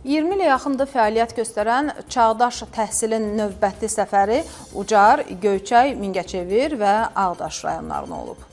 20 ilə yaxındır fəaliyyət göstərən Çağdaş Təhsilin növbəti səfəri Ucar, Göyçay, Mingəçevir və Ağdaş rayonlarına olub.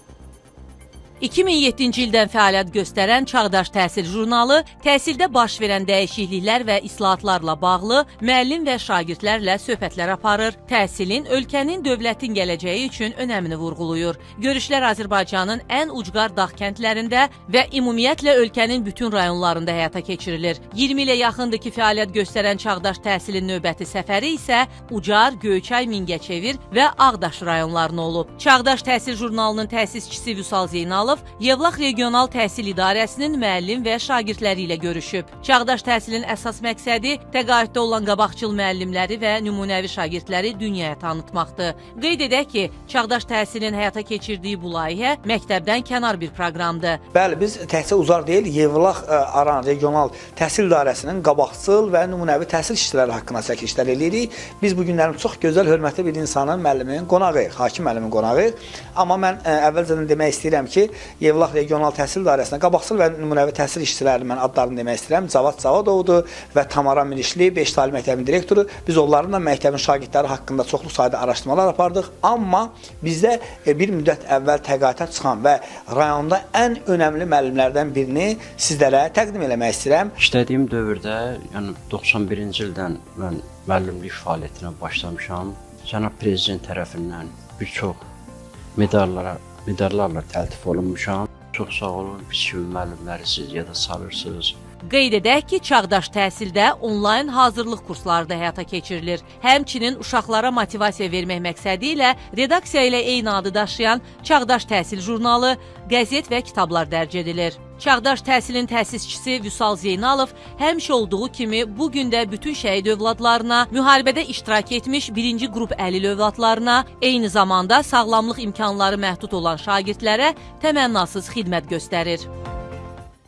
2007-ci ildən fəaliyyət göstərən Çağdaş Təhsil jurnalı təhsildə baş verən dəyişikliklər və islahatlarla bağlı müəllim və şagirdlərlə söhbətlər aparır. Təhsilin ölkənin, dövlətin gələcəyi üçün önəmini vurğulayır. Görüşlər Azərbaycanın ən ucqar dağ kəndlərində və ümumiyyətlə ölkənin bütün rayonlarında həyata keçirilir. 20 ilə yaxındır ki, fəaliyyət göstərən Çağdaş Təhsilin növbəti səfəri isə Ucar, Göyçay, Mingəçevir və Ağdaş rayonlarına olub. Çağdaş Təhsil jurnalının təsisçisi Vüsal Zeynalov Yevlax Regional Təhsil İdarəsinin müəllim və şagirdləri ilə görüşüb. Çağdaş Təhsilin əsas məqsədi təqaüddə olan qabaqcıl müəllimləri və nümunəvi şagirdləri dünyaya tanıtmaqdır. Qeyd edək ki, Çağdaş Təhsilin həyata keçirdiyi bu layihə məktəbdən kənar bir proqramdır. Bəli, biz təhsil Ucar deyil, Yevlax Aran Regional Təhsil İdarəsinin qabaqcıl və nümunəvi təhsil işçiləri haqqında çəkilişlər eləyirik. Biz bu günlərin çox gözəl, hörmətli bir insanın, müəllimin qonağıyıq, hakim müəllimin qonağıyıq. Amma mən əvvəlcədən demək istəyirəm ki, Yevlax Regional Təhsil İdarəsinə qabaqcıl və nümunəvi təhsil işçilərinin mən adlarını demək istəyirəm. Cavad Cavadovdur və Tamara Mirişli, 5 Ali məktəbin direktoru. Biz onların da məktəbin şagirdləri haqqında çoxlu sayda araşdırmalar apardıq. Amma bizdə bir müddət əvvəl təqaüdə çıxan və rayonda ən önəmli müəllimlərdən birini sizlərə təqdim eləmək istəyirəm. İşlədiyim dövrdə, yəni 91-ci ildən mən müəllimlik fəaliyyətinə başlamışam. Cənab Prezident tərəfindən bir çox medallarla təltif olunmuşam. Çox sağ olun, biz kimi müəllimləri siz yada salırsınız. Qeyd edək ki, Çağdaş Təhsildə onlayn hazırlıq kursları da həyata keçirilir. Həmçinin uşaqlara motivasiya vermək məqsədi ilə redaksiya ilə eyni adı daşıyan Çağdaş Təhsil jurnalı, qəzet və kitablar dərc edilir. Çağdaş Təhsilin təsisçisi Vüsal Zeynalov həmişə olduğu kimi bu gün də bütün şəhid övladlarına, müharibədə iştirak etmiş birinci qrup əlil övladlarına, eyni zamanda sağlamlıq imkanları məhdud olan şagirdlərə təmənnasız xidmət göstərir.